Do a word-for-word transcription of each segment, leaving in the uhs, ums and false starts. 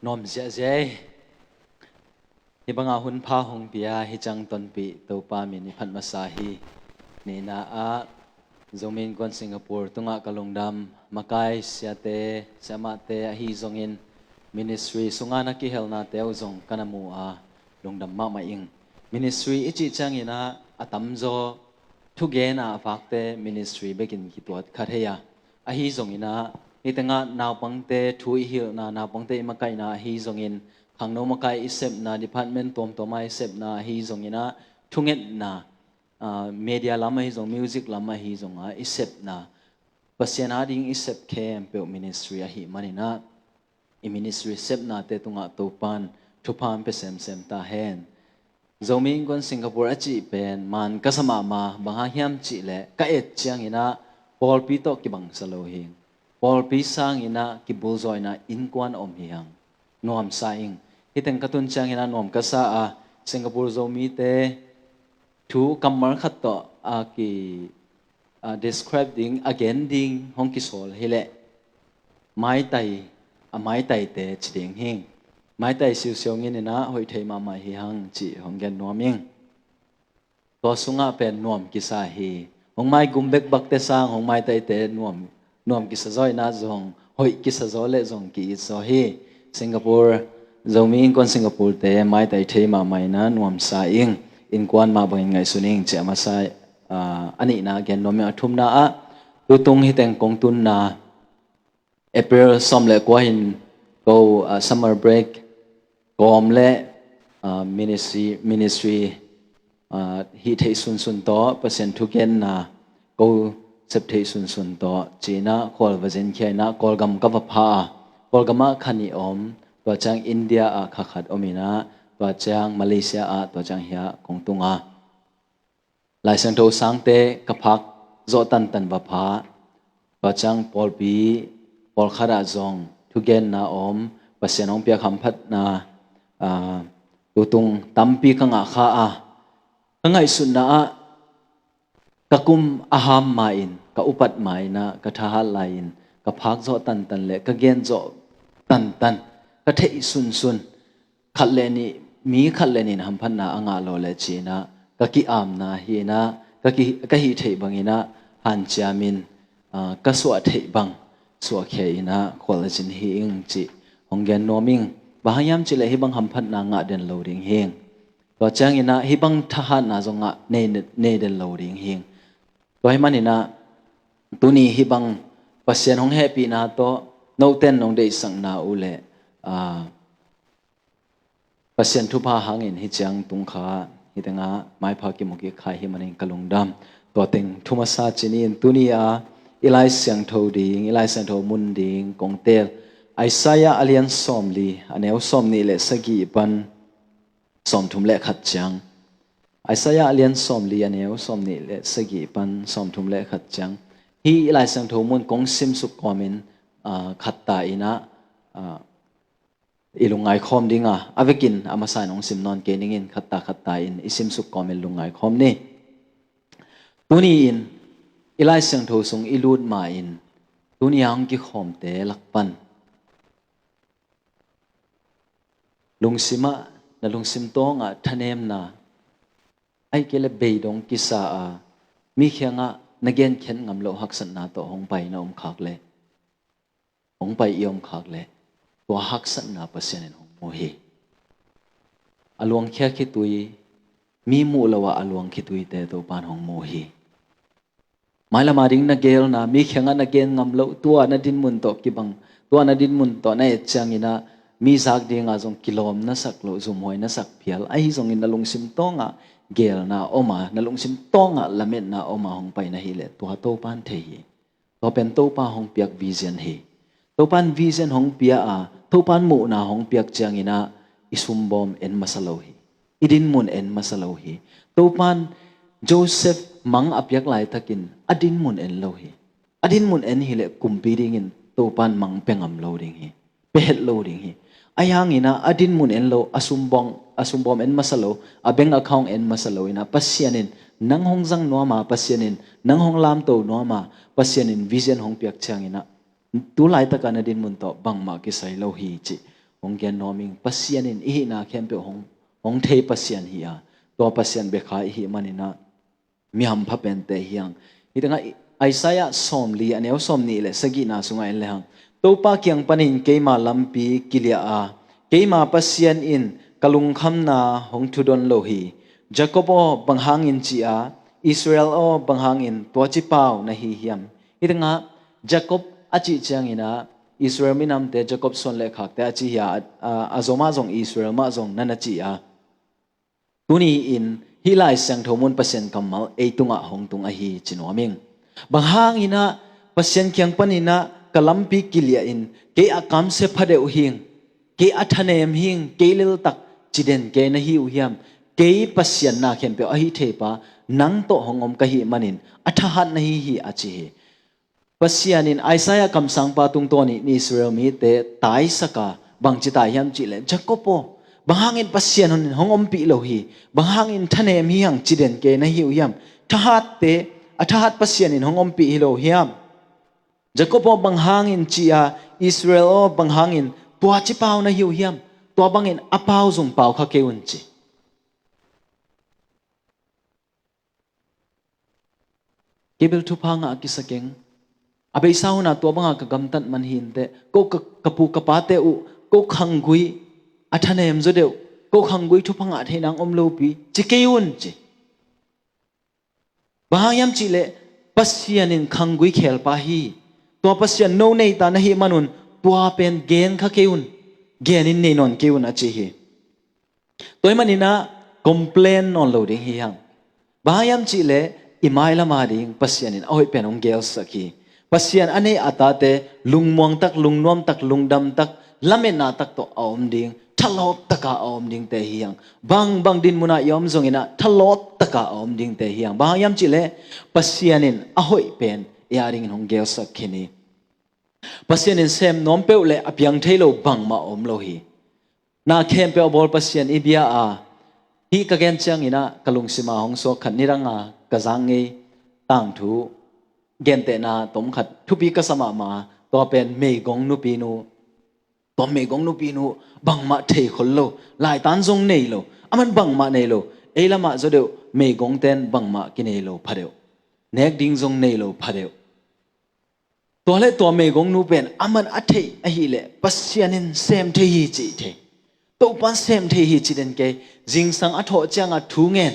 Nuam ziahziah ei. Hih banga hun pha hong pia hi ciang tonpih Topa min i phat masa hi. Nihna ah Zomi Innkuan Singapore tungah ka lungdam. Makai siate, siamahte ahi zongin ministry sunga na kihelnate uh zong ka na mu a lungdam mahmah ing. Ministry i cih ciangin ah a tamzaw thugen a a vakte ministry bekin kituat kha thei a. Ahi zongin ah hih tengah naupangte thu i hilhna, naupangte i makaihna ahi zongin, khangno makai i sepna, department tuamtuam a i sepna ahi zongin ah, thungetna, ah, media lam ahi zong, music lam ahi zong a i sepna, Pasian ading i sep khempeuh ministry ahi manin ah, i ministry sepnate tungah Topan thupha hong pia semsem ta hen. Zomi Innkuan Singapore a cih pen man ka sa mahmah, bang hang hiam cih leh ka et ciangin ah pawlpi tawh kibangsa lo hi. Pawlpi sangin ah kibulzawina innkuan a om hi hang. Nuamsa ing. Hih teng ka tun ciangin ah nuam ka sa a, Singapore Zomite thu kammal khat tawh a ki, a describe ding, a gen ding hong kisawl hi leh, maitai, a maitaite ci ding hi. Maitai siusiau ngin in ah hoih thei mahmah hi hang cih hong gen nuam ing. Tua sungah pen nuam kisa hi. Hong maigum bekbakte sang hong maitaite nuam, nuam kisa zaw in ah zong, hoih kisa zaw leh zong ki-it zaw hi. Singapore, Zomi Innkuan Singapore-te maitai thei mahmah in ah nuamsa ing. Innkuan mah bangin ngaihsun ing cih a masa, ah, a nihna gen nuam ing. A thumna ah, tutung hih teng kong tunna April sawm le kua hin ko, ah, summer break kawm le, ah, ministry, ministry, ah, hih theih sunsun tawh, Pasian thugenna ko sep theih sunsun tawh ci-in ah khual va zinkhia in ah Kawlgam ka va pha a, Kawlgam ah kha nih om, tua ciang India ah kha khat om in ah, tua ciang Malaysia ah, tua ciang hiah kong tung a. Lai Siangtho sangte ka phak zawh tantan va pha. Tua ciang pawlpi pawlkhat ah zong thugenna om, Pasian hong piak hamphatna, ah, tutung tampi ka ngah kha a. Ka ngaihsutna ah ka kum a ham ma-in, ka upat ma-in ah, ka thahat lai-in, ka phak zawh tantan le ka gen zawh tantan, ka theih sunsun, khat le nih, mi khat le nih in hamphatna a ngah lawh le ci-in ah, ka ki-amna hi in ah, ka ki, ka hih theih bangin ah hanciamin, ah, ka suah theih bang suahkhia in ah khual a zin hi ing cih hong gen nuam ing. Bang hang hiam cih leh hih bang hamphatna ngah den lo ding hi ing. Tua ciangin ah hih bang thahatna zong ngah nei, nei den lo ding hi ing. Tua hih manin ah tuni hih bang Pasian hong hehpihna tawh note in nong deihsakna uh leh, ah, Pasian thupha hangin hih ciang tung kha, hih tengah maipha kimu kik kha hi manin ka lungdam. Tua teng thu masa ci ni in, tuni a i Lai Siangtho ding, i Lai Siangtho mun ding kong teel Isaiah a lian sawmli, a neu sawmnih le sagih pan sawmthum le khat ciang. Isaiah a lian sawmli, a neu sawmnih le sagih pan sawmthum le khat ciang. Hih i Lai Siangtho mun kong simsuk kawmin, ah, khatta in ah, ah, i lungngai khawm ding a, a vekin a masa in hong sim nawn kei ning in, khatta khatta in i simsuk kawmin lungngai khawm ni. Tuni in i Lai Siangtho sung i lut ma-in, tuni a hong kikhawmte lak pan lungsim ah, na lungsim tawngah thanemna, ahih kei leh beidong kisa a, mi kiangah na genkhiat ngam loh haksatna tawh hong pai na om khak leh, hong pai i om khak leh, tua haksatna Pasian in hong mu hi. A luang khia khitui, mi muh lo ah a luang khituite Topan hong mu hi. Mailam a ding na geelna, mi kiangah na gen ngam loh, tua na dinmun tawh kibang, tua na dinmun tawh na et ciangin ah, mi zak dingah zong kilawm na sak loh, zumhuai na sak phial, ahi zongin na lungsim tawngah geelna om a, na lungsim tawngah lametna om a hong pai na hih leh, tua Topan thei hi. Tua pen Topa hong piak vision hi. Topan vision hong pia a, Topan muhna hong piak ciangin ah, i sumbawm en masa lo hi. I dinmun en masa lo hi. Topan Joseph mang a piak laitakin a dinmun en lo hi. A dinmun en hi leh kumpi dingin Topan mang pia ngam lo ding hi. Pia het lo ding hi. Ahi hangin ah a dinmun en lo, a sumbawm, a sumbawm en masa lo, a bank account en masa lo in ah, Pasian in nang hong zang nuam a, Pasian in nang hong lamto nuam a, Pasian in vision hong piak ciangin ah, tu laitak a na dinmun tawh bangmah kisai lo hi cih hong gen nuam ing. Pasian in i hihna khempeuh hong, hong thei Pasian hi a, tua Pasian bia kha i hih manin ah mi hampha pente hi hang. Hih tengah Isaiah sawmli a neu sawmnih le sagihna sungah en le hang. Topa kiang panin keima lampi kiliah a, keima Pasian in ka lungkhamna hong thudon lo hi. Jacob aw, bang hangin ci a, Israel aw, bang hangin tua ci pau na hi hiam? Hih tengah Jacob a cih ciangin ah Israel minamte Jacob suan le khakte a ci hi a, a, a zaw mah zong Israel mah zong na na ci a. Tuni-in hih Lai Siangtho mun Pasian kammal ei tungah hong tung ahi ci nuam ing. Bang hangin ah Pasian kiang panin ah ka lampi kiliah in, kei a kamsia phadeuh hing, kei a thanem hing, kei leltak ciden kei na hi uh hiam? Kei Pasian na khempeuh a hih theipa nang tawh hong om ka hih manin a thahat na hi hi a ci hi. Pasian in Isaiah kamsangpa tungtawnin Israel mite taisak a, bangci tai hiam cihleh, Jacob aw, bang hangin Pasian in hong ompih lo hi? Bang hangin thanem hi hang ciden kei na hi uh hiam? Thahatte, a thahat Pasian in hong ompih hi lo hiam? Jacob aw, bang hangin ci a, Israel aw, bang hangin tua ci pau na hi uh hiam? Tua bangin a pau zong pau kha kei un ci. Kei bel thupha ngah a kisa keng. A beisa hun a tua banga ka gamtat man hi inteh. Ko ka, ka pu ka pate uh, ko khanggui a thanem zaw deuh, ko khanggui thupha ngah thei nang om lopi ci kei un ci. Bang hang hiam cihleh, Pasian in khanggui khelpa hi. Tua Pasian no neita na hih manun tua pen gen kha kei un. Gen in nei nawn kei un a ci hi. Tua ahih manin ah complain nawn lo ding hi hang. Bang hang hiam cihleh, i mailam a ding Pasian in a hoih pen hong gelsak hi. Pasian a neih a tate lungmuang tak, lungnuam tak, lungdam tak, lametna tak tawh a om ding, thalawp taka a om dingte hi hang. Bangbang dinmun ah i om zongin ah thalawp taka a om dingte hi hang. Bang hang hiam cihleh, Pasian in a hoih pen i a dingin hong gelsak khin hi. Pasian in sem nuam peuh le a piang thei lo bangmah a om lo hi. Na khempeuh a bawl Pasian i bia a, hih ka gen ciangin ah ka lungsim a hong suak khat, nidang a ka zak ngei tangthu gentehna tom khat thupi ka sa mahmah a, tua pen meigong nupinu, tua meigong nupinu bangmah thei khol lo, laitan zong nei lo, aman bangmah nei lo, ei lamah zaw deuh meigongten bangmah kinei lo pha deuh, nek ding zong nei lo pha deuh. Tua le tua meigongnu pen aman a theih ahileh Pasian in sem thei hi cih thei. Topan sem thei hi ci den kei. Zingsang a thawh cianga thu ngen,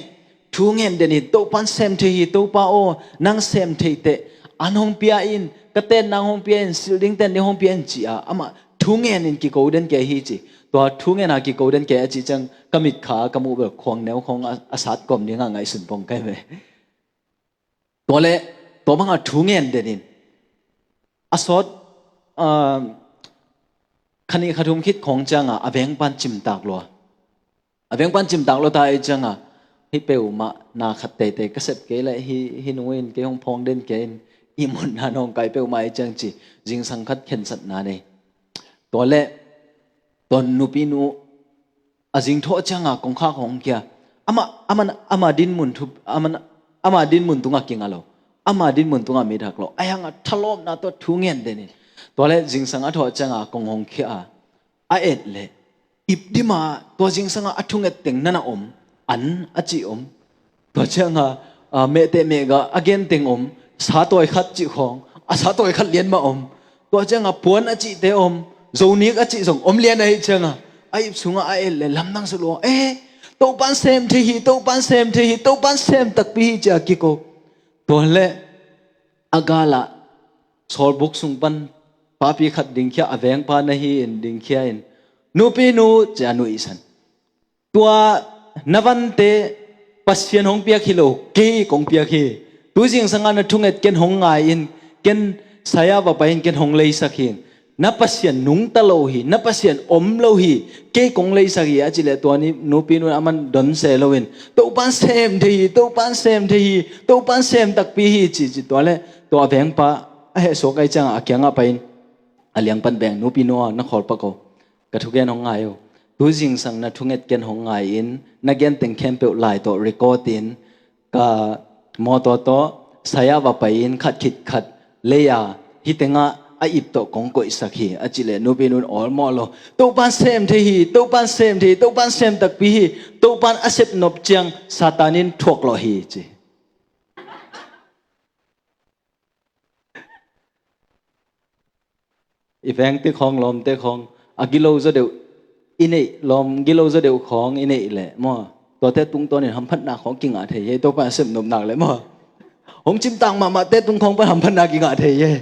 thu ngen den hi. Topan sem thei hi, Topa aw, nang sem thei teh, an hong pia in, ka ten nang hong pia in, silh ding ten ding hong pia in ci-a amah thu ngen in kiko den kei hi ci. Tua thu ngen a kiko den kei a cih ciang ka mitkha ka muh bel khuang neu khong a, a sat kom dinga ngaihsun pong kai ve. Tua le tua banga thu ngen den in a sawt, ah, kha nih kha thum khit khong cianga a vengpan cimtak lua. A vengpan cimtak lua ta ei cianga hih peuhmah na khat teitei ka sep kei le hih, hih nu in kei hong phawng den kei in ihmutna nawngkai peuhmah ei ciang ci zingsang khat khensatna nei. Tua le tua nupinu a zingthawh cianga kongkhak hong khia. Amah, amah, amah dinmun thup, amah, amah dinmun tunga kinga lo. Amah dinmun tunga mit hak lo. Ahi hanga thalawpna tua thu ngen den in. Tua le zingsang a thawh cianga kong hong khia a, a et le ip dima tua zingsanga a thunget teng nana om, an a ci om. Tua cianga, ah, mehteh mehga a gen teng om, sa tawi khat cih khawng, a sa tawi khat lian mah om. Tua cianga puan a cihte om, zonik a cih zong om lian ahi cianga a ip sunga a et le lamdang sa lua. Eh, Topan sem thei hi, Topan sem thei hi, Topan sem takpi hi cia kiko. Tua le a galah sawlbuk sung pan papi khat dingkhia, a vengpa na hi in dingkhia in, nupinu cia nuihsan. Tua na vante Pasian hong piak hi lo, kei kong piak hi. Tu zingsanga na thunget ken hong ngai in, ken saya va pai in ken hong leisak hi. Na Pasian nungta lo hi, na Pasian om lo hi, kei kong leisak hi a cih le tua ni nupinu in aman don se lo in, Topan sem thei hi, Topan sem thei hi, Topan sem takpi hi ci ci tua le tua vengpa a heh suak ai cianga a kiangah pai in a liangpan beng, nupinu aw, na khawl pak aw. Ka thugen hong ngai uh. Tu zingsang na thunget ken hong ngai in, na gen teng khempeuh lai tawh record in, ka mawtaw tawh saya va pai in khat khit khat lei a, hih tengah a ip tawh kong koihsak hi, a cih leh nupi nu'n awlmawh lo. Topa'n sem thei hi, Topa'n sem thei hi, Topa'n sem takpi hi, Topa'n a sep nop ciang Satan in thuak lawh hi, ci. I veng te khawng, lawmte khawng, a gilo zaw deuh i neih, lawm gilo zaw deuh khawng i neih leh maw, tuate tungtawnin hamphatna khawng kingah thei hi, Topa a sep nop nak leh maw. Hong cimtak mahmahte tung khawng pan hamphatna kingah thei hi.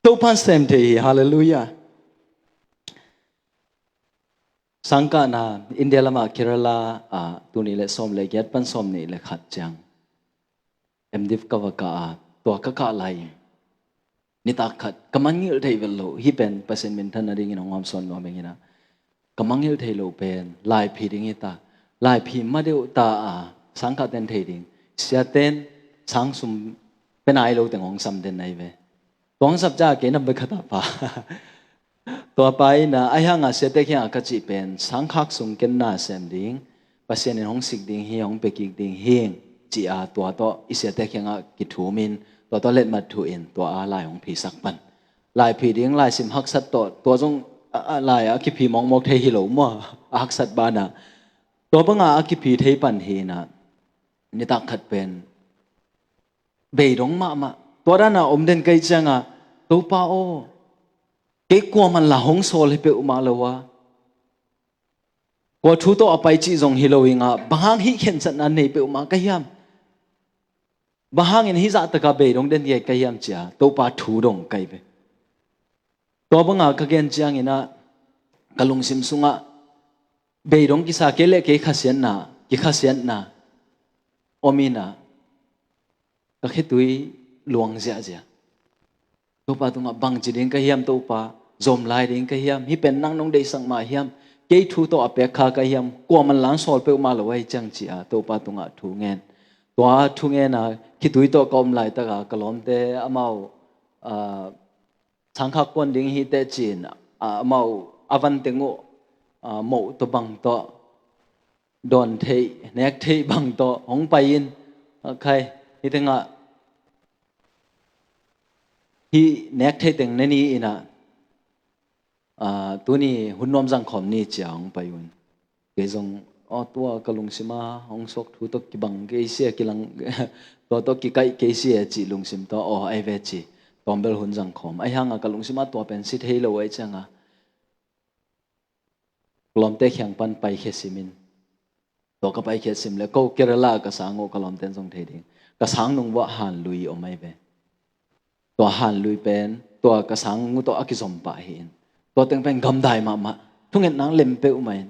Topa'n sem thei hi, halleluiah. Sangkahna, India lamah Kerala ah tuni le sawm le giat pan sawm nih le khat ciang M.Div ka va kah a, tua ka kah lai in nitak khat ka mangngilh thei vet lo, hih pen Pasian minthan nadingin hong hawmsawn nuam ing in ah, ka mangngilh thei lo pen laiphi ding hi ta. Laiphi ma deuh ta a, sangkahten thei ding, siaten sang sum pia nai lo teng hong sam den ahi ve. Tua hong sap ciang kei nambat khat a pha. Tua pa in ah, ahi hang a siate kiangah ka cih pen, sangkhak sung ken na sem ding, Pasian in hong sik ding hi, hong pia kik ding hi, ci a, tua tawh i siate kiangah kithum in, tua tawh letmat thuh in, tua a lai hong phisak pan. Laiphi ding, laisim haksat tawh, tua zong a, a, lai a kiphi mawkmawk thei hi lo maw, a haksat banah. Tua banga a kiphi thei pan hi in ah, nitak khat pen beidong mahmah. Tua dana om den ka hih ciangah, Topa aw, kei kuaman la hong sawl hi peuhmah lo a, kua thu tawh a pai cih zong hi lo ing ah, bang hang hih khensatna nei peuhmah ka hiam? Bang hangin hih zahtakah beidong den ka hiam, ci a, Topa thu dong ka hi ve. Tua banga ka gen ciangin ah, ka lungsim sungah beidong kisa, kei le kei khasiatna, kikhasiatna om in ah, ka khitui luang ziahziah. Topa tungah, bangci ding ka hiam Topa, zawm lai ding ka hiam, hih pen nang nong deihsak mah hiam, kei thu tawh a pek kha ka hiam, kuaman la hong sawl peuhmah lo ahi ciang, ci a, Topa tungah thu ngen. Tua thu ngen a, khitui tawh ka om laitak a, ka lawmte amau, ah, sangkhak kuan ding hi teh ci in, ah, amau a van teng uh, ah, moh tawh bang tawh, dawn theih, nek theih bang tawh hong pai in, ah, khai, hih tengah, hih nek theih teng ne ni in ah, ah, tuni hun nuam zang khawm ni, ci a hong pai un. Kei zong, aw, tua ka lungsim a hong suak thu tawh kibang kei si a, kilang, tua tawh kikaih kei si a, cih lungsim tawh, aw, ahi ve ci. Tawmbel hun zang khawm. Ahi hang a ka lungsim a tua pen si thei lo ahi ciang a, lawmte kiang pan paikhia sim in. Tua ka paikhia sim le, ko Kerala ka sang uh, ka lawmten zong thei ding, ka sang nung uah hanlui om ahi ve. Tua hanlui pen, tua ka sang uh tawh a kizom pah hi in. Tua teng pen gamdai mahmah, thungetna lem peuhmah in.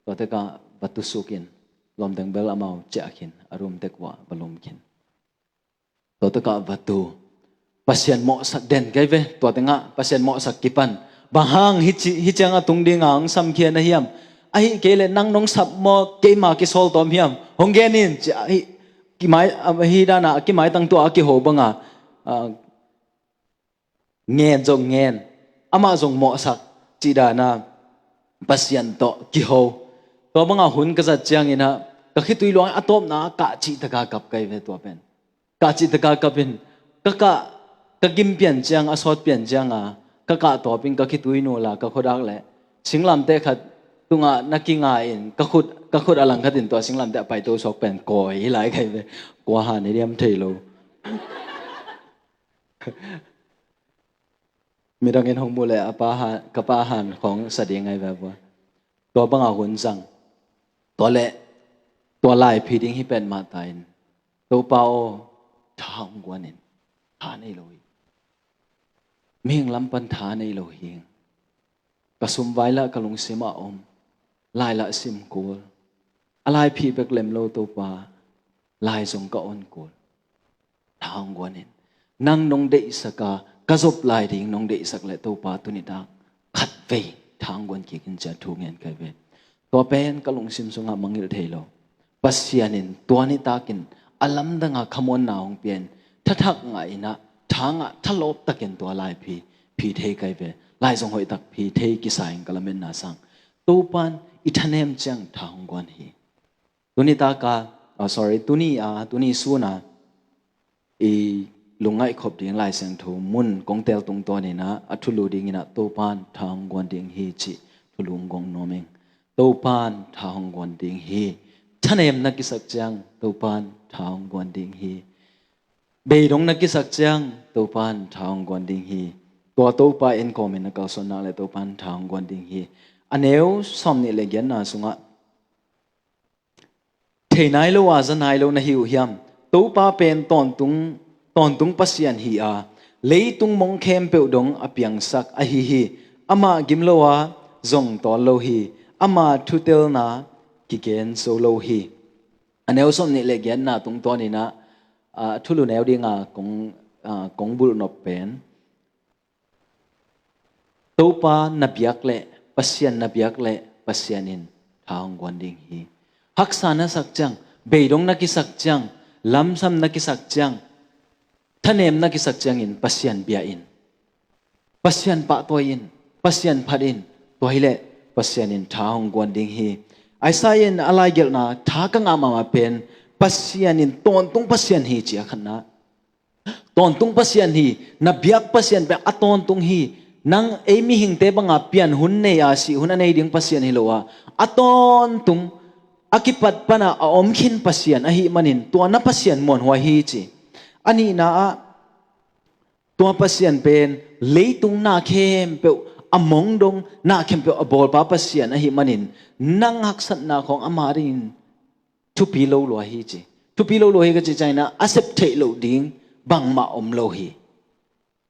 Tua tekah va tusuk in, lawmteng bel amau ciah khin, a room tek uah va lum khin. Tua tekah va tu. Pasian mawhsak den kei ve, tua tengah Pasian mawhsak kipan. Bang hang hih ci-, hih ciangah tung dinga hong samkhia na hiam? Ahi kei leh nang nong sap maw, keima kisawl tawm hiam? Hong gen in, ci a, hih, kimai, ah, hih dana, kimaitang tua a kiho banga, ah, ngen zong ngen, amah zong mawhsak, cih dana Pasian tawh kiho. Tua banga hun ka zat ciangin ah, ka khitui luang a tawpna kah cih taka kap kei ve tua pen. Kah cih taka kap in, ka kah, ka gim pian ciang, a sawt pian ciang a, ka kah tawpin ka khitui nula ka khuadak leh singlamteh khat tungah na kinga in, ka khut, ka khut a langkhat in tua singlamteh a paito suak pen kawi hi lai kei ve. Kua han hi diam thei lo. Midangin hong muh leh a pa han, ka pa han khawng sa ding ahi ve bua. Tua banga hun zang. Tua leh, tua laiphi ding hi pen mah ta in, Topa aw, tha hong guan in, tha nei lo hi. Mihing lam pan tha nei lo hi. Ka sumvai lah ka lungsim ah om. Lai lah sim kul. A laiphi bek lem lo Topa, lai zong ka on kul. Tha hong guan in. Nang nong deihsak a, ka zop lai ding nong deihsak leh Topa, tuni tak khatvei tha hong guan kik in, ci a thu ngen kei ve. Tua pen ka lungsim sungah mangngilh thei lo. Pasian in tua nitakin a lamdanga khamuanna hong pia in, thathak ngah in ah, tha ngah, thalawp takin tua laiphi phi thei kei ve. Lai zong hoih tak phi thei kisa in ka lametna sang. Topa'n i thanem ciang tha hong guan hi. Tuni taka, ah, sorry, tuni a, tuni suna, i lungngaih khop ding Lai Siangtho mun kong tel tungtawnin ah a thulu dingin ah Topan tha hong guan ding hi cih thulu hong guan nuam ing. Topan tha hong guan ding hi. Thanem na kisak ciang Topan tha hong guan ding hi. Beidong na kisak ciang Topan tha hong guan ding hi. Tua Topa en kawmin na kalsuan nak le Topan tha hong guan ding hi. A neu sawmnih le giatna sungah thei nai lo a za nai lo na hi uh hiam? Topa pen tawntung, tawntung Pasian hi a, leitung mong khempeuh dong a piangsak ahi hi. Amah gim lo a zong tawl lo hi. Ama thutelna kigen zo lo hi. A neu sawmnih le giatna tungtawnin ah, ah, thulu neu dinga kong, ah, kong bulh nop pen Topa na biak leh, Pasian na biak leh, Pasian in tha hong guan ding hi. Haksa na sak ciang, beidong na kisak ciang, lamsam na kisak ciang, thanem na kisak ciangin Pasian bia in. Pasian pahtawi in, Pasian phat in, tua hileh Pasian in tha hong guan ding hi. Isaiah in a laigelhna tha ka ngah mahmah pen Pasian in tawntung Pasian hi ci a khatna. Tawntung Pasian hi, na biak Pasian pen a tawntung hi. Nang ei mihingte banga pian hun nei a, sih hun a nei ding Pasian hi lo a, a tawntung, a kipat pana a om khin Pasian ahih manin tua na Pasian muanhuai hi ci. A nihna ah, tua Pasian pen leitung na khempeuh a mong dong, na khempeuh a bawlpa Pasian ahih manin nang haksatna khawng ama dingin thupi lo lua hi ci. Thupi lo lua hi ka cih ciangin ah a sep theih loh ding bangmah om lo hi.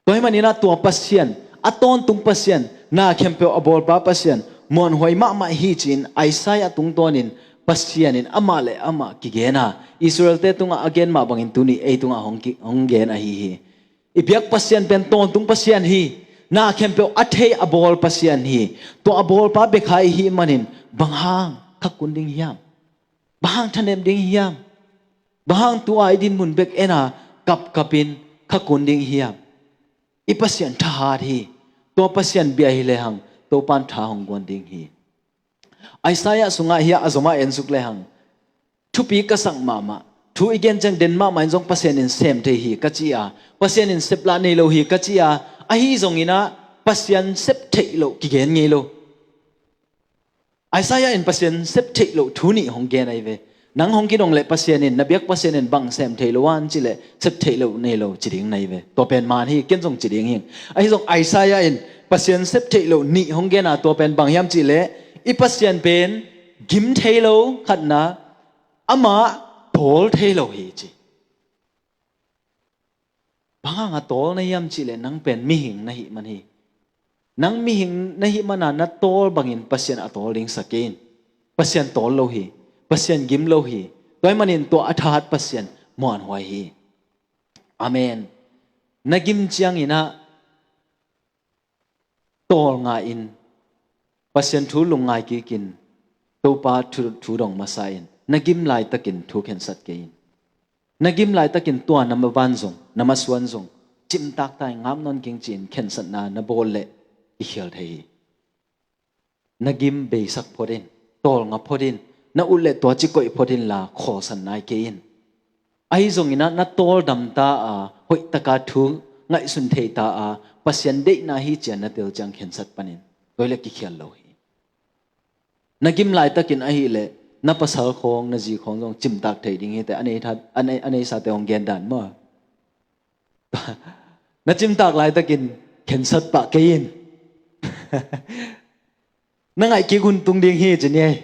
Tua ahih manin ah tua Pasian, a tawntung Pasian, na khempeuh a bawlpa Pasian muanhuai mahmah hi ci-in Isaiah tungtawnin Pasian in amah le amah kigen a, Israelte tungah a gen mah bangin tuni ei tungah hong ki-, hong gen ahi hi. I biak Pasian pen tawntung Pasian hi. Na khempeuh a thei a bawl Pasian hi. Tua a bawlpa bek hi ahih manin bang hang kha kun ding hiam? Bang hang thanem ding hiam? Bang hang tua i dinmun bek en a kapkapin kha kun ding hiam? I Pasian thahat hi. Tua Pasian bia hi lehang Topan tha hong guan ding hi. Isaiah sungah hiah a zomah en suk lehang, thupi ka sak mahmah, thu i gen ciang den mahmah in zong Pasian in sem thei hi ka ci a, Pasian in sep lah nei lo hi ka ci a, ahi zongin ah Pasian sep theih loh kigen ngei lo. Isaiah in Pasian sep theih loh thu nih hong gen ahi ve. Nang hong kidong leh Pasian in, na biak Pasian in bang sem thei lo an cih leh sep theih loh nei lo ci ding na hi ve. Tua pen man hi, ken zong ci ding hing. Ahi zong Isaiah in Pasian sep theih loh nih hong gen a, tua pen bang hiam cih leh i Pasian pen gim thei lo khatna, amah tawl thei lo hi ci. Bang hang a tawl na hiam cih leh nang pen mihing na hih man hi. Nang mihing na hih man a na tawl bangin Pasian a tawl ding sa kei in. Pasian tawl lo hi. Pasian gim lo hi. Tua ahih manin tua a thahat Pasian muanhuai hi. Amen. Na gim ciangin ah tawlnga in, Pasian thu lungngai kikin, Topa thu, thu dong masa in, na gim laitakin thu khensat kei in. Na gim laitakin tua na maban zong, na masuan zong, cimtak ta in, ngap nawn keng ci-in khensatna na bawl leh i khial thei hi. Na gim beisak phot in, tawlnga phot in, na ut leh tua ci koih phot inla khawlsan nai kei in. Ahi zongin ah na tawldam ta a, hoihtaka thu ngaihsun thei ta a, Pasian deihna hi ci-a na tel ciang khensat panin tua hi leh kikhial lo hi. Na gim laitakin ahih leh na pasal khawng, na zi khawng zong cimtak thei ding hi teh, a nei tha, a nei, a neisate hong gen dan maw. Na cimtak laitakin khensat pah kei in. Na ngaih kik hun tung ding hi ci ni ei.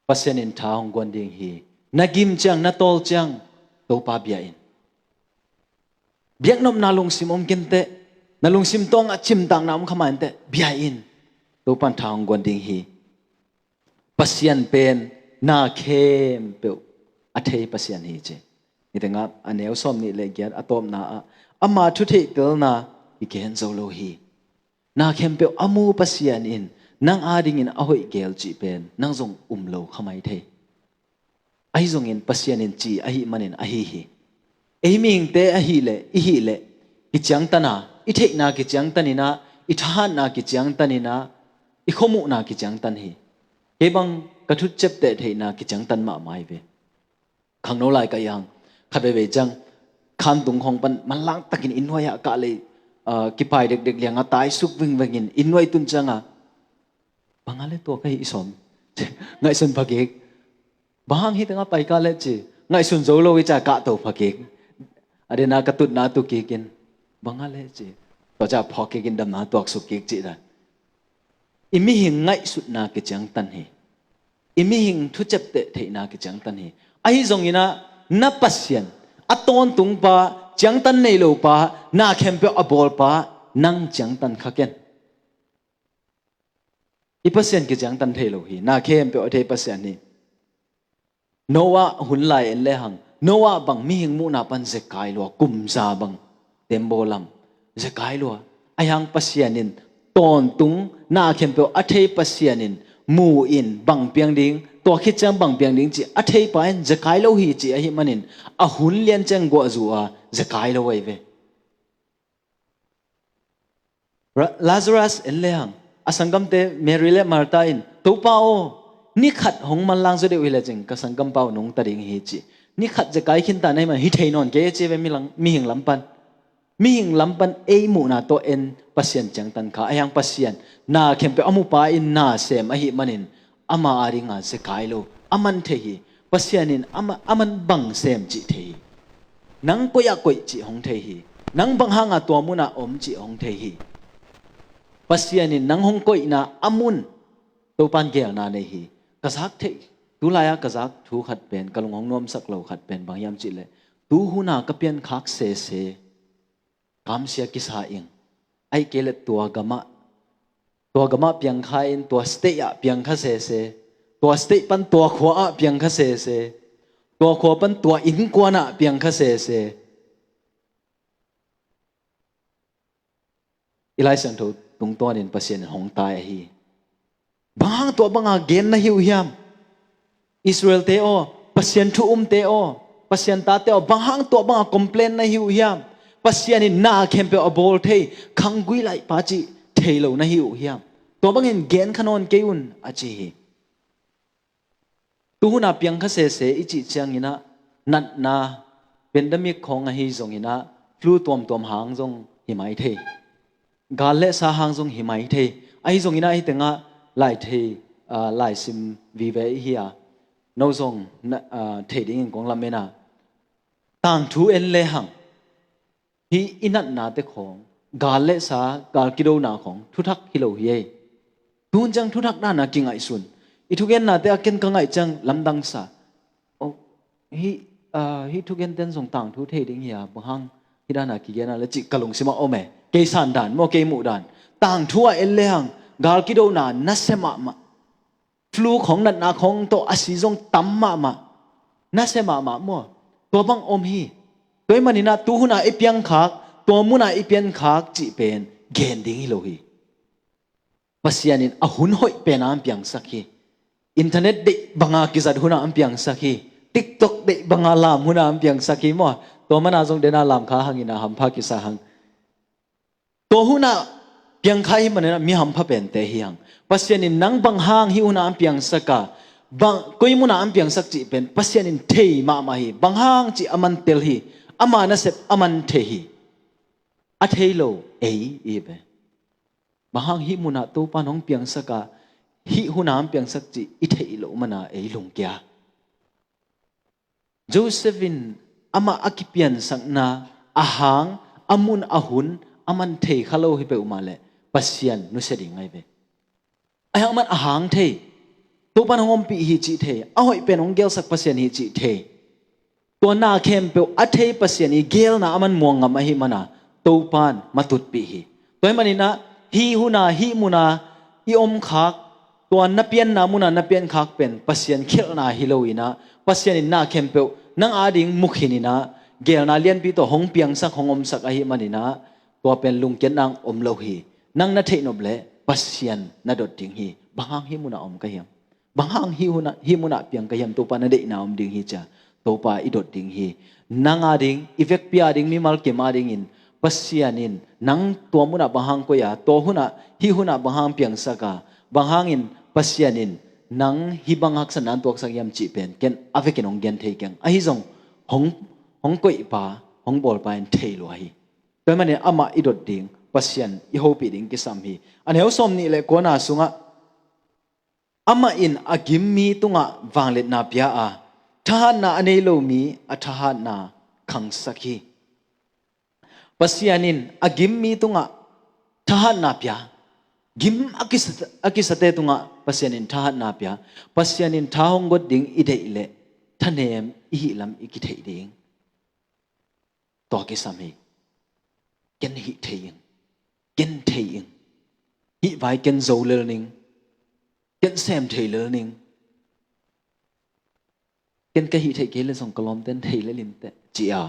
Pasian in tha hong guan ding hi. Na gim ciang, na tawl ciang, Topa bia in. Biaknopna lungsim om kei in teh, na lungsim tawngah cimtakna om kha mah in teh, bia in. Topan tha hong guan ding hi. Pasian pen na khempeuh a thei Pasian hi ci. Nitengah a neu sawmnih le giat a tawpna ah, ama thu theihtelna i gen zo lo hi. Na khempeuh a mu Pasian in nang adingin a hoih gel cih pen nang zong um lo kha mai thei. Ahi zongin Pasian in ci ahih manin ahi hi. Ei mihingte ahih leh, i hih leh, kiciangtan a, i theihna kiciangtan in ah, i thahatna kiciangtan in ah, i khuamuhna kiciangtan hi. Kei bang ka thutcep teh theihna kiciangtan mahmah hi ve. Khangno lai ka hih hang, khat veivei ciang khantung khawng pan manlang takin inn nuai ah kah lei, ah, kipai dekdek liang a taisuk vingvengin inn nuai tun ciang a, bang a le tua ka hih sawm. Ngaihsun phakik. Bang hang hih tengah pai ka le ci. Ngaihsun zo lo hi ca kahto phakik. A dena ka tutna tu kikin. Bang a le ci. Tua ca phawk kikin damna tuaksuk kik cih dan. I mihing ngaihsutna kiciangtan hi. I mihing thucepteh theihna kiciangtan hi. Ahi zonginah na Pasian, a tawntungpa, ciangtan nei lopa, na khempeuh a bawlpa, nang ciangtan kha ken. I Pasian kiciangtan thei lo hi. Na khempeuh a thei Pasian hi. Noah hun lai en lehang, Noah bang mihing muhna pan zekai lua, kumza bang tembaw lam zekai lua. Ahi hang Pasian in tawntung na khempeuh a thei Pasian in mu in bang piang ding, tua khit ciang bang piang ding cih a thei pa in zekai lo hi cih ahih manin a hun lian ciang guahzu a zekai lo ahi ve. Ra-, Lazarus en lehang, a sanggamte Mary le Martha in, Topa aw, ni khat hong manlang zaw deuh hi lecin ka sanggampa uh nungta ding hi ci. Ni khat zekai khinta na hih man hi thei nawn kei ci ve milang, mihing lam pan. Mihing lam pan ei muhna tawh en Pasian ciangtan kha. Ahi hang Pasian na khempeuh a mupa in na sem ahih manin ama a dinga zekai lo, a man thei hi. Pasian in ama, a man bang sem cih thei hi. Nang koih ah koih cih hong thei hi. Nang bang hanga tua munah om cih hong thei hi. Pasian in nang hong koihna a mun Topan gelna nei hi. Ka zak theih, tulai-ah ka zak thu khat pen, ka lung hong nuamsak lo khat pen bang hiam cihleh, tu huna ka piankhak sese, kamsia kisa ing. Aih kei le tua gamah, tua gamah piangkha in, tua state ah piangkha sese, tua state pan tua khua ah piangkha sese, tua khua pan tua innkuan ah piangkha sese. I Lai Siangtho tungtawnin Pasian in hong tai ahi. Bang hang tua banga gen na hi uh hiam? Israel-te aw, Pasian thu umte aw, Pasian tate aw, bang hang tua banga complain na hi uh hiam? Pasian in na khempeuh a bawl thei, khanggui laihpa cih thei lo na hi uh hiam? Tua bangin gen kha nawn kei un, a ci hi. Tu huna piangkha sese i cih cianginah natna, pandemic khawng ahi zonginah flu tuamtuam hang zong hi mai thei. Gal le sa hang zong hi mai thei. Ahi zonginah hih tengah lai thei, ah, lai sim vive i hi a, no zong na, ah, thei dingin kong lamen a. Tangthu en lehang, hih i natnate khawng, gal le sa, gal kidona khawng thuthak hi lo hi ei. Tun ciang thuthak dana kingaihsun. I thugennate a ken ka ngaih ciang lamdang sa. Oh, hih, ah, hih thugenten zong tangthu thei ding hi a, bang hang hih dana kigen a le cih ka lungsimah om e. Kei san dan maw, kei muh dan. Tangthu ah en lehang gal kidona nasia mahmah. Flu khawng, natna khawng tawh a si zong tam mahmah. Nasia mahmah maw? Tua bang om hi. Tua ahih maninah tu huna i piangkhak, tua muna i piankhak cih pen gen ding hi lo hi. Pasian in a hun hoih pena an piangsak hi. Internet deih banga kizat huna an piangsak hi. TikTok deih banga lam huna an piangsak hi maw? Tua mana zong dena lamkha hangina hampha kisa hang. Tua huna piangkha hi maninah mi hampha pente hi hang. Pasian in nang bang hang hih huna an piangsak a, bang, koi muna an piangsak cih pen Pasian in thei mahmah hi. Bang hang cih a man tel hi. Ama nasep a man thei hi. A thei lo ei i hi ve. Bang hang hih munah Topan hong piangsak a, hih huna an piangsak cih i theih loh mana ei lungkia. Joseph in amah a kipiansakna a hang, a mun, a hun a man thei kha lo hi peuhmah leh Pasian nusia ding ahi ve. Ahi hang amah a hang thei. Topan hong ompih hi cih thei. A hoih pen hong gelsak Pasian hi cih thei. Tua na khempeuh a thei Pasian i gelna a man muang ngam ahih mana Topan matutpih hi. Tua ahih maninah hih huna, hih muna i omkhak, tua na pianna muna na piankhak pen Pasian khialhna hi loinah, Pasian in na khempeuh nang ading mukhininah, gelna lianpi tawh hong piangsak, hong omsak ahih maninah, tua pen lungkiatna om lo hi. Nang na theihnop leh Pasian na dot ding hi. Bang hang hih munah om ka hiam? Bang hang hih huna, hih munah piang ka hiam? Topa na deihna om ding hi cia. Topa i dot ding hi. Nang ading, i vekpi ading, mimal kim adingin Pasian in nang tua munah bang hang koih a, tua hunah, hih hunah bang hang piangsak a, bang hangin Pasian in nang hih bang haksatna hong tuaksak hiam cih pen ken a vekin hong gen thei keng. Ahi zong hong, hong koihpa, hong bawlpa in thei lua hi. Tua ahih manin amah i dot ding, Pasian i hopih ding kisam hi. A neu sawmnih le kuana sungah, amah in a gim mi tungah vangliatna pia a, thahatna a nei lo mi a thahatna khangsak hi. Pasian in a gim mi tungah thahatna pia. Gim a kisa, a kisate tungah Pasian in thahatna pia. Pasian in tha hong got ding i deih leh thanem i hih lam i kitheih ding. Tua kisam hi. Ken hih thei ing. Ken thei ing. Hih vai ken zo lel ning. Ken sem thei lel ning. Ken ka hih theih kei le zong ka lawmten thei lel inteh, ci a.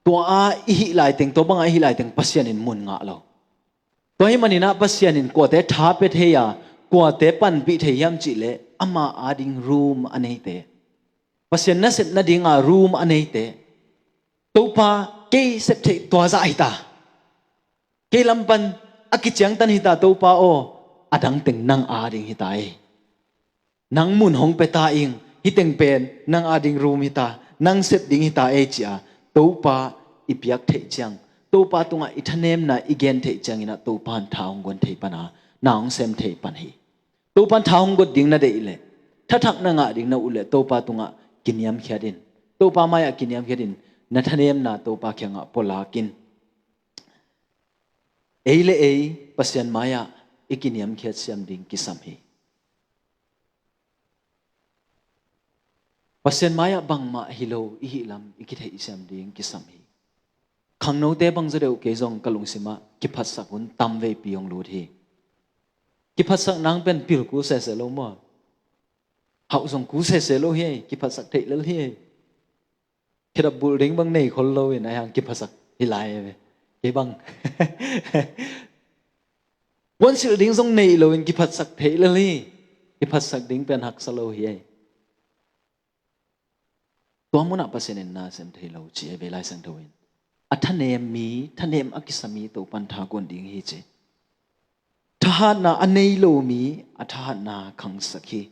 Tua a i hih laiteng, tua banga i hih laiteng Pasian in mun ngah lo. Tua ahih manin ah Pasian in kuate tha pia thei a, kuate panpih thei hiam cih leh ama ading room a neite. Pasian nasep nadinga room a neite. Topa, kei sep theih tua zah hi ta. Kei lam pan a kiciangtan hi ta Topa aw, a dang teng nang ading hi ta ei. Nang mun hong pia ta ing, hih teng pen nang ading room hi ta, nang sep ding hi ta ei ci a, Topa i piak theih ciang, Topa tungah i thanemna i gen theih ciangin ah Topa in tha hong guan thei pan a, na hong sem thei pan hi. Topa in tha hong got ding na deih leh, thathak na ngah ding na ut leh Topa tungah kiniamkhiat in. Topa mai-ah kiniamkhiat in, na thanemna Topa kiangah pualak in. Ei le ei Pasian mai-ah i kiniamkhiat siam ding kisam hi. Pasian mai-ah bangmah hi lo i hih lam i kitheih siam ding kisam hi. Khangnote bang zaw deuh kei zong ka lungsimah kiphatsak hun tam veipi hong lut hi. Kiphatsak nang pen pil kul sese lo maw? Hauh zong kul sese lo hi ei, kiphatsak theih lel hi ei. Khedap bulh ding bang nei khol lo in a hiang kiphatsak hi lai ve. Kei bang. Puansilh ding zong nei lo in kiphatsak theih lel hi. Kiphatsak ding pen haksa lo hi ei. Tua munah Pasian in na sem thei lo ci ei ve Lai Siangtho in. A thanem mi, thanem a kisa mi Topa in tha guan ding hi ci. Thahatna a nei lo mi, a thahatna khangsak hi.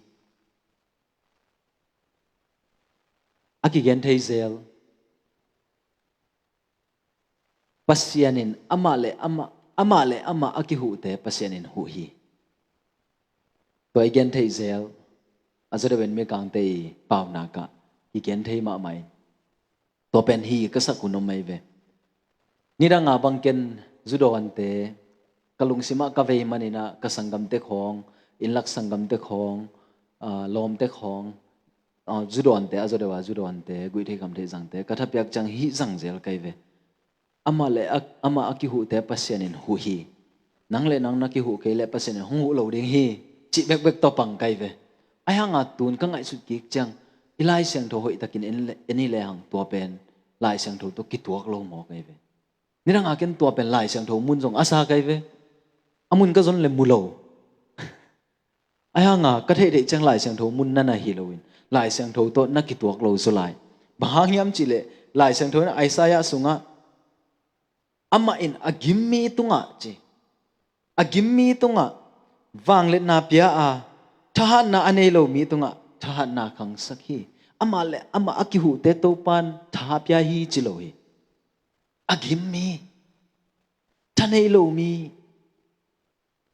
A kigen thei zel. Pasian in amah le amah, amah le amah a kihuhte Pasian in huh hi. Tua i gen thei zel, a zaw deuh in Mikangte i paunak ah i gen thei mahmah in. Tua pen hi ka sak hun om mai ve. Nidang a bang ken zudawnte, ka lungsimah ka vei manin ah ka sanggamte khawng, innlak sanggamte khawng, ah, lawmte khawng, ah, zudawnte, a zaw deuh a zudawnte, guihtheih khamtheih zangte, ka thapiak ciang hih zang zel kai ve. Amah le a, amah a kihuhte Pasian in huh hi. Nang le nang na kihuh kei le Pasian in hong huh lo ding hi. Cih bekbek tawh pang kai ve. Ahi hanga tun ka ngaihsut kik ciang i Lai Siangtho hoihtakin en le, en hi lehang tua pen Lai Siangtho tawh kituak lo maw kai ve. Nidang a ken tua pen Lai Siangtho mun zong a sa kai ve. A mun ka zon le mu lo. Ahi hanga ka theih theih ciang Lai Siangtho mun na na hi loin Lai Siangtho tawh na kituak lo zaw lai. Bang hang hiam cih leh Lai Siangtho in Isaiah sungah amah in a gim mi tungah ci. A gim mi tungah vangliatna pia a, thahatna a nei lo mi tungah thahatna khangsak hi. Amah le amah a kihuhte Topa in tha pia hi ci lo hi. A gim mi, tha nei lo mi,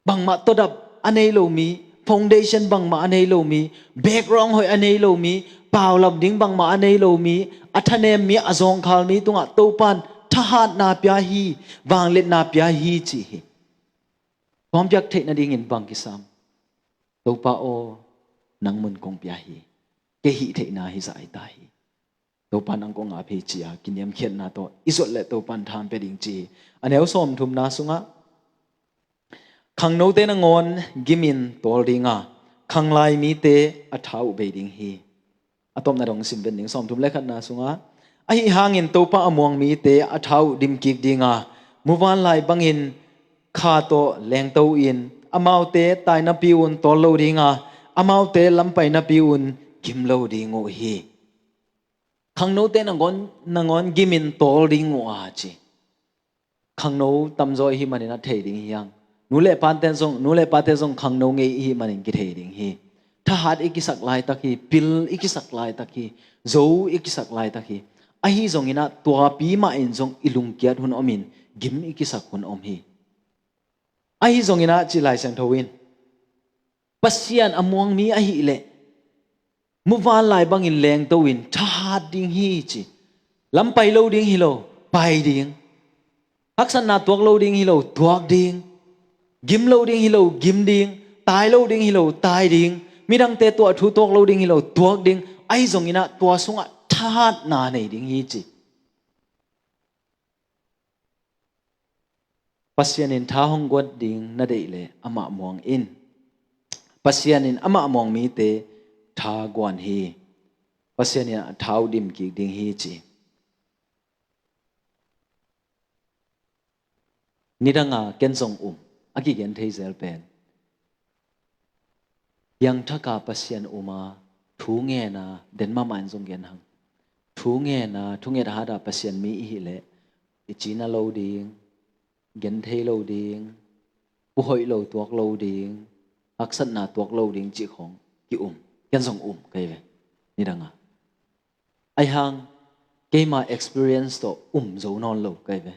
bangmah tawdap a nei lo mi, foundation bangmah a nei lo mi, background hoih a nei lo mi, paulap ding bangmah a nei lo mi, a thanem mi, a zawngkhal mi tungah Topa in thahatna pia hi, vangliatna pia hi ci hi. Tua hong piak theih nadingin bang kisam? Topa aw, nang mun kong pia hi. Kei hih theihna hi zah hi ta hi. Topa nang kong ap hi ci a kiniamkhiatna tawh i zuat leh Topa in tha hong pia ding ci hi. A neu sawmthumna sungah khangnote nangawn gimin tawl ding a, khanglai mite a tha uh bei ding hi. A tawpna dong sim ven ding, sawmthum le khatna sungah, ahi hangin Topa a muang mite a tha uh dim kik ding a, muvanlai bangin kha tawh lengto in, amaute tainapi un tawl lo ding a, amaute lampainapi un gim lo ding uh hi. Khangnote nangawn, nangawn gimin tawl ding uh a ci. Khangno tamzaw i hih manin a thei ding hi hang. Nu le pate zong, nu le pate zong khangno ngei i hih manin kithei ding hi. Thahat i kisak laitak hi, pil i kisak laitak hi, zo i kisak laitak hi. Ahi zongin ah tuapi mah in zong i lungkiat hun om in, gim i kisak hun om hi. Ahi zongin ah ci Lai Siangtho in, Pasian a muang mi ahih leh muvanlai bangin lengto in thahat ding hi ci. Lam pai lo ding hi lo, pai ding. Haksatna tuak lo ding hi lo, tuak ding. Gim lo ding hi lo, gim ding. Tai lo ding hi lo, tai ding. Midangte tuah thu tuak lo ding hi lo, tuak ding. Ahi zongin ah tua sungah thahatna nei ding hi ci. Pasian in tha hong guan ding na deih leh amah muang in. Pasian in amah muang mite tha guan hi. Pasian in a tha uh dim kik ding hi ci. Nidanga ken zong um a kigen thei zel pen, piangthaka Pasian um a, thu ngen a, den mahmah in zong gen hang. Thu ngen a, thunget hat a Pasian mi i hih leh i cina lo ding, gen thei lo ding, puhoih lo tuak lo ding, haksatna tuak lo ding cih khong ki um. Ken zong um kei ve nidanga. Ahi hang keima experience tawh um zo nawn lo kei ve.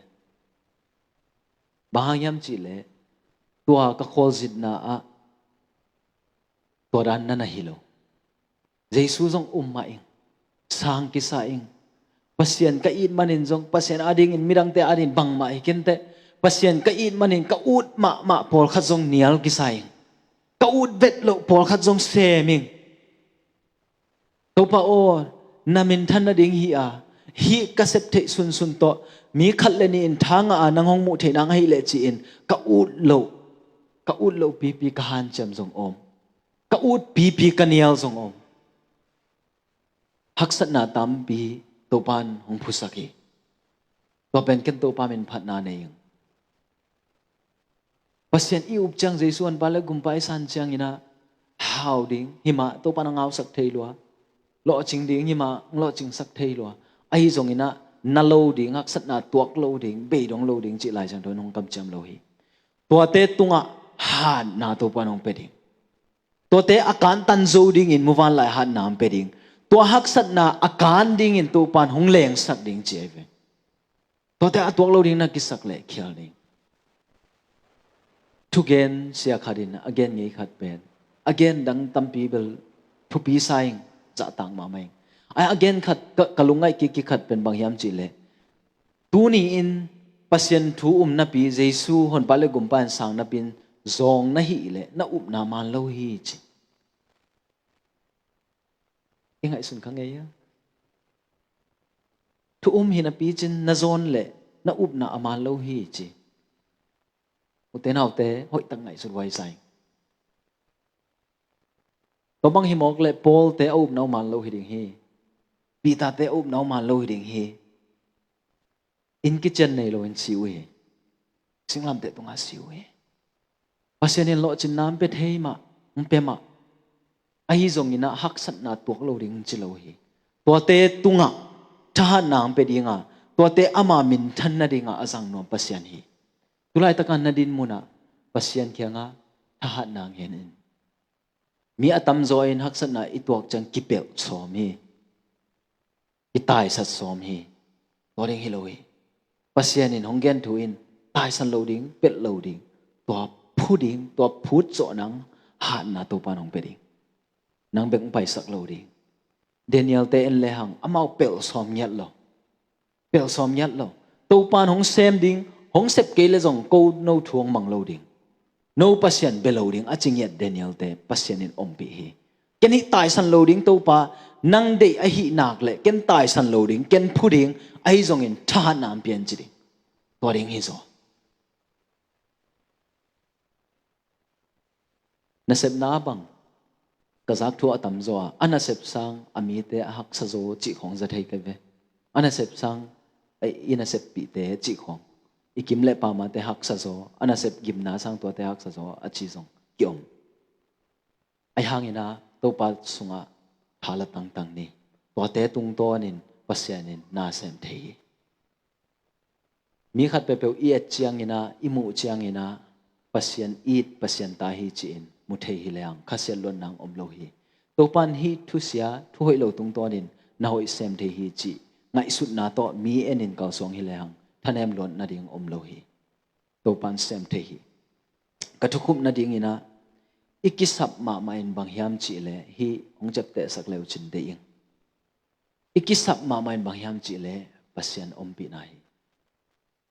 Bang hang hiam cih leh tua ka khualzinna ah tua dan na na hi lo. Jesu zong um mah ing, sang kisa ing. Pasian ka it manin zong, Pasian adingin midangte adingin bangmah hi kenteh, Pasian ka it manin ka ut mahmah pawlkhat zong nial kisa ing. Ka ut vet loh pawlkhat zong sem ing. Topa aw, na minthan nading hi a, hih ka sep theih sunsun tawh mi khat le nih in tha ngah a nang hong muh theih nang ahih leh ci-in ka ut loh, ka ut loh pipi ka hanciam zong om. Ka ut pipi ka nial zong om. Haksatna tampi Topa in hong phusak hi. Tua pen ken Topa min phatna nei ing. Pasian i up ciang, Jesu honpa le gumpa i san ciangin ah hau ding, himah Topa na ngausak thei lua. Lawhcing ding, himah lawhcingsak thei lua. Ahi zongin ah na lo ding, haksatna tuak lo ding, beidong lo ding cih Lai Siangtho in hong kamciam lo hi. Tuate tungah hatna Topa in hong pia ding. Tuate a kantan zo dingin muvanlai hatna hong pia ding. Tua haksatna a kan dingin Topa in hong lengsak ding ci ahi ve. Tuate a tuak lo ding na kisak leh khial ding. Thugen sia khat in a gen ngei khat pen, a gen dang tampi bel thupi sa ing, zahtak mahmah ing. A, a gen khat ka, ka lungngaih kikik khat pen bang hiam cih leh, tuni-in Pasian thu um napi, Jesu honpa le gumpa in sang napi in zawng na hih leh na upna man lo hi ci. I ngaihsun kha ngei a. Thu um hi napi cin na zawn leh na upna a man lo hi ci. Ute naute, hoihtak ngaihsut huai sa ing. Tua bang hi mawk leh Paulte a upna uh man lo hi ding hi. Peterte a upna uh man lo hi ding hi. Inn kician nei loin si uh hi. Singlamteh tungah si uh hi. Pasian in lawhcinna hong pia thei mah, hong pia mah. Ahi zongin ah haksatna tuak lo ding ci lo hi. Tuate tungah thahatna hong pia ding a, tuate ama minthan nadingah a zang nuam Pasian hi. Tulaitakin na din munah Pasian kiangah thahatna ngen in. Mi a tamzaw in haksatna i tuak ciang kipelh sawm hi. I taisat sawm hi. Tua ding hi lo hi. Pasian in hong gen thu in taisan lo ding, pelh lo ding. Tua phu ding, tua phut zawh nang hatna Topa in hong pia ding. Nang bek hong paisak lo ding. Daniel-te en lehang amau pelh sawm ngiat lo. Pelh sawm ngiat lo. Topa in hong sem ding, hong sep kei leh zong ko no thu hong mang lo ding. No Pasian bia lo ding a ci ngiat Daniel-te Pasian in ompih hi. Ken hih taisan lo ding Topa, nang deih ahih nak leh ken taisan lo ding, ken phu ding, ahi zongin thahatna hong pia in ci ding. Tua ding hi zaw. Nasepna bang ka zak thu a tamzaw a, a nasep sang a mite a haksa zaw cih khawng za thei ka ve. A nasep sang, eh, i naseppihte cih khawng, i kim le pamate haksa zaw, a nasep gimna sang tuate haksa zaw a ci zong ki-om. Ahi hangin ah Topa sungah tha la tangtang ni. Tuate tungtawnin Pasian in na sem thei hi. Mi khat peuhpeuh i et ciangin ah, i muh ciangin ah, Pasian it, Pasian ta hi ci-in mu thei hi leng, khasiat luat nang om lo hi. Topan hih thusia, thuhoih lo tungtawnin na hoih sem thei hi cih ngaihsutna tawh mi enin kalsuang hi lehang thanem luat nading om lo hi. Topan sem thei hi. Ka thukhupna dinginah i kisap mahmah in bang hiam cihleh hih hong ciaptehsak leu cin deih ing. I kisap mahmah in bang hiam cihleh Pasian ompihna hi.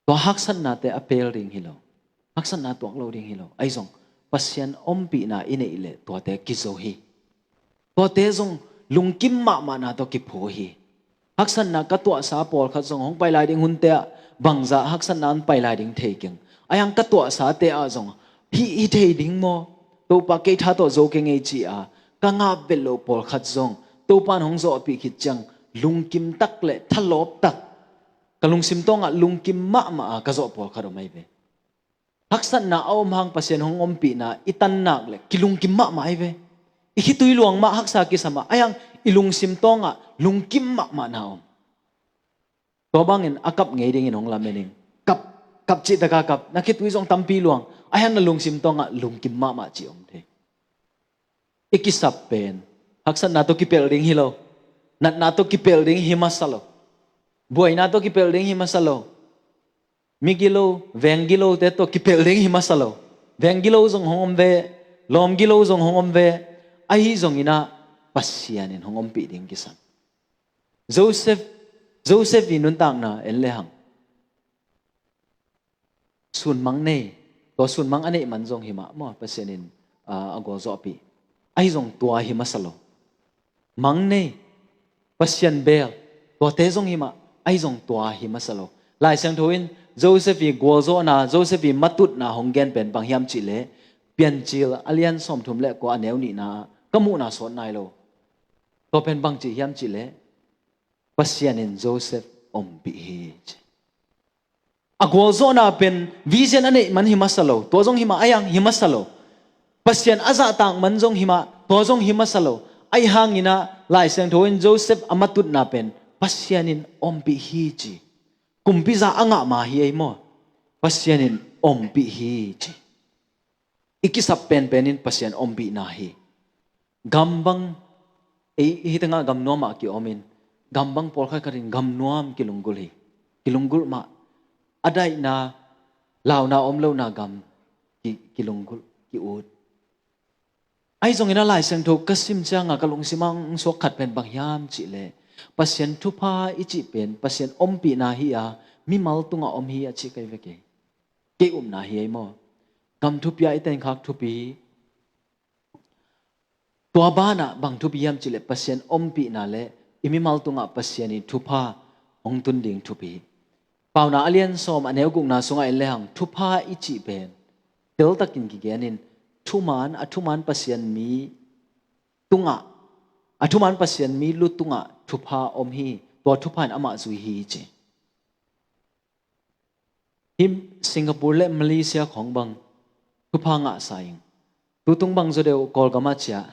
Tua haksatnate a pel ding hi lo. Haksatna tuak lo ding hi lo. Ahi zong Pasian ompihna i neih leh tuate kizo hi. Tuate zong lungkim mahmahna tawh kiphu hi. Haksatna ka tuahsa pawlkhat zong hong pai lai ding hunte ah bangzah haksatna hong pai lai ding thei keng. Ahi hang ka tuahsate ah zong hih hi thei ding maw? Topa kei tha tawh zo keng ei ci-a ka ngap vet loh pawlkhat zong Topa in hong zawhpih khit ciang lungkim tak le thalawp tak, ka lungsim tawngah lungkim mahmah a ka zawh pawlkhat om ahi ve. Haksatna a om hang Pasian hong ompihna i tan nak le kilungkim mahmah ahi ve. I khitui luang mah haksa kisam a, ahi hang i lungsim tawngah lungkim mahmahna om. Tua bangin a kap ngei dingin hong lamen ing. Kap, kap cih taka kap, na khitui zong tampi luang, ahi hang na lungsim tawngah lungkim mahmah cih om thei. I kisap pen haksatna tawh kipelh ding hi lo. Natna tawh kipelh ding hi masa lo. Buaina tawh kipelh ding hi masa lo. Mi gilo, veng gilote tawh kipelh ding hi masa lo. Veng gilo zong hong om ve, lawm gilo zong hong om ve. Ahi zonginah Pasian in hong ompih ding kisam. Joseph, Joseph i nuntakna en lehang sunmang nei. Tua sunmang a neih man zong hi mah maw, Pasian in, ah, a gualzawhpih. Ahi zong tua hi masa lo. Mang nei, Pasian beel, tuate zong hi mah, ahi zong tua hi masa lo. Lai Siangtho in Joseph i gualzawhna, Joseph i matutna hong gen pen bang hiam cihleh Piancil a lian sawmthum le kua a neu nihna ah ka muhna sawt nai lo. Tua pen bang cih hiam cihleh Pasian in Joseph ompih hi ci. A gualzawhna pen vision a neih man hi masa lo. Tua zong hi mah, ahi hang hi masa lo. Pasian a zahtak man zong hi mah, tua zong hi masa lo. Ahi hanginah Lai Siangtho in Joseph a matutna pen Pasian in ompih hi ci. Kumpi za a ngah ma hi ei maw? Pasian in ompih hi ci. I kisap penpen in Pasian ompihna hi. Gam bang, ei, hih tengah gam nuamah ki-omin, gam bang pawlkhat khatin gam nuam kilunggulh hi. Kilunggulh mah, a daihna, launa om lohna gam ki, kilunggulh, ki-ut. Ahi zongin a Lai Siangtho ka sim cianga ka lungsim ah hong suak khat pen bang hiam cihleh Pasian thupha i cih pen, Pasian ompihna hi a, mimal tungah om hi a ci kei ve kei. Kei upna hi ei maw? Gam thupi ah i tenkhak thupi. Tua banah bang thupi hiam cihleh Pasian ompihna le i mimal tungah Pasian i thupha hong tun ding thupi. Paunak a lian sawm a neu gukna sungah en lehang thupha i cih pen teltakin kigenin thuman, a thuman Pasian mi tungah, a thuman Pasian mi lu tungah thupha om hi. Tua thupha in amah zui hi ci. Hih Singapore le Malaysia khawng bang thupha ngahsa ing. Tutung bang zaw deuh Kawlgam ah ciah.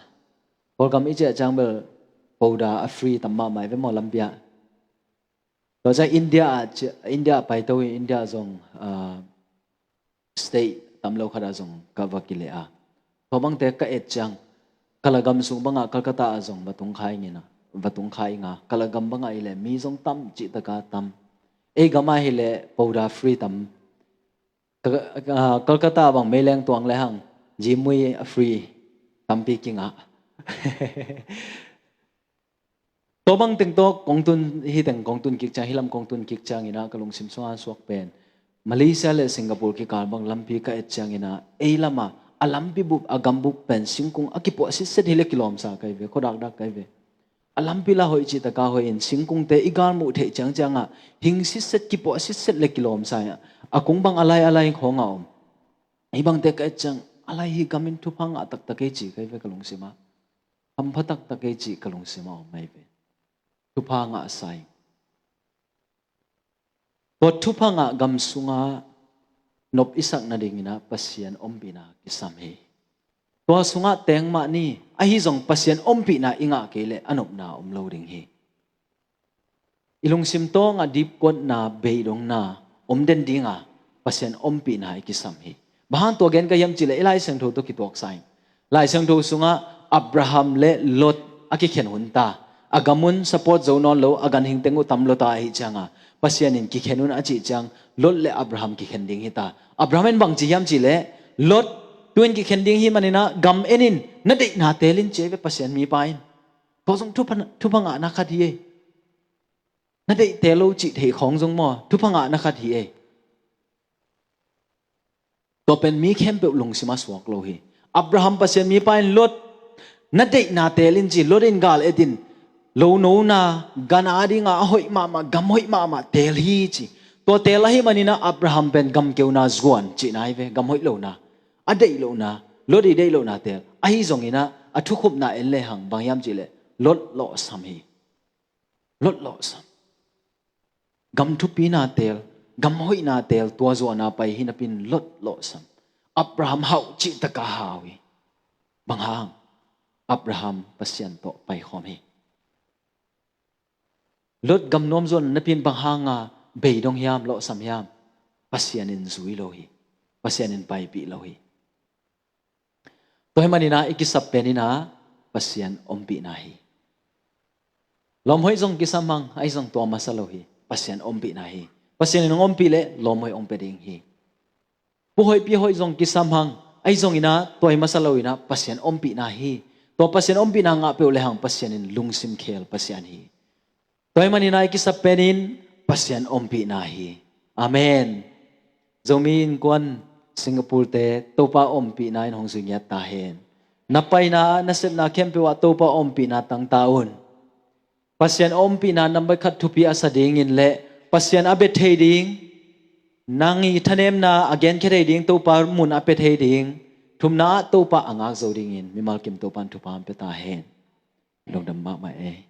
Kawlgam i ciah ciang bel poda a free tam mahmah i ve maw lampi ah. Tua ciang India ah ciah, India ah paito hi. India ah zong, ah, state tam lo khat ah zong ka va kileh a. Tua bangte ka et ciang, ka la gam sung bangah Calcutta ah zong va tung kha ing a, va tung kha ing a, ka la gam bangah i leh mi zong tam cihtaka tam. Ei gam ah hi leh poda free tam. Ka, ka, Calcutta bang meileng tuang lehang, jimui a free tampi kingah. Tua bang teng tawh kong tun, hih teng kong tun kik ciang, hih lam kong tun kik ciangin ah ka lungsim sungah suak pen Malaysia le Singapore kikal bang lampi ka et ciangin ah ei lamah a lampi bup, a gam bup pen singkung a kipuah sitset hi le kilawmsa kai ve, khuadakdak kai ve. A lampi la hoih cihtaka hoih in singkungte i galmuh theih ciangciangah hing sitset, kipuah sitset le kilawmsa a kung bang a lai a lai khawngah om. Hih bangte ka et ciang a lai hi gam in thupha ngah taktak ei ci kai ve ka lungsimah. Hampha taktak ei cih ka lungsimah om ahi ve. Thupha ngahsa ing. Tua thupha ngah gam sungah nop i sak nadingin ah Pasian ompihna kisam hi. Tua sungah teng mah ni, ahi zong Pasian ompihna i ngah kei leh a nopna om lo ding hi. I lungsim tawngah dipkuatna, beidongna om den dinga Pasian ompihna i kisam hi. Bang hang tua gen ka hiam cihleh i Lai Siangtho tawh kituaksa ing. Lai Siangtho sungah Abraham le Lot a kikhen hun ta. A gam un support zo nawn lo, a ganhing teng uh tam lo ta ahi cianga Pasian in kikhen un a cih ciang Lot le Abraham kikhen ding hi ta. Abraham in bang ci hiam cih leh, Lot, tu-in kikhen ding hi maninah gam en in, na deihna teel in ci ei ve Pasian mipa in. Tua zong thupha, thupha ngahna khat hi ei. Na deih teel lo cih theih khawng zong maw, thupha ngahna khat hi ei. Tua pen mi khempeuh lungsim a suak lo hi. Abraham Pasian mipa in Lot, na deihna teel in ci, Lot in gal et in, lo nona, gan a dinga a hoih mahmah, gam hoih mahmah teel hi ci. Tua teel ahi maninah Abraham pen gam keuna zuan cihna hi ve, gam hoih lona, a deih lohna, Lot i deih lohna teel. Ahi zonginah a thukhupna en lehang bang hiam cih leh Lot lawhsam hi. Lot lawhsam. Gam thupina teel, gam hoihna teel, tua zuahna pai hi napin Lot lawhsam. Abraham hauh cihtaka hau hi. Bang hang? Abraham Pasian tawh paikhawm hi. Lot gam nuam zuan napin bang hanga bei dong hiam, lawhsam hiam? Pasian in zui lo hi. Pasian in paipih lo hi. Tua hi maninah i kisap peninah Pasian ompihna hi. Lawm hoih zong kisam hang, ahi zong tua masa lo hi. Pasian ompihna hi. Pasian in hong ompih leh lawm hoih hong pia ding hi. Pu hoih pi hoih zong kisam hang, ahi zonginah tua hi masa loinah Pasian ompihna hi. Tua Pasian ompihna ngah peuh lehang Pasian in lungsim khel Pasian hi. Tua hi maninah i kisap penin Pasian ompihna hi. Amen. Zomi Innkuan Singapore te Topa ompihna in hong zui ngiat ta hen. Na paina ah, na sepna khempeuh ah Topa ompihna tangta un. Pasian ompihna nambat khat thupi a sa dingin le Pasian a bia thei ding, nang i thanemna a genkhia thei ding, Topa mun a pia thei ding, thumna ah Topa a ngak zo dingin mimal kim Topa in thupha hong pia ta hen. Lungdam mahmah ei.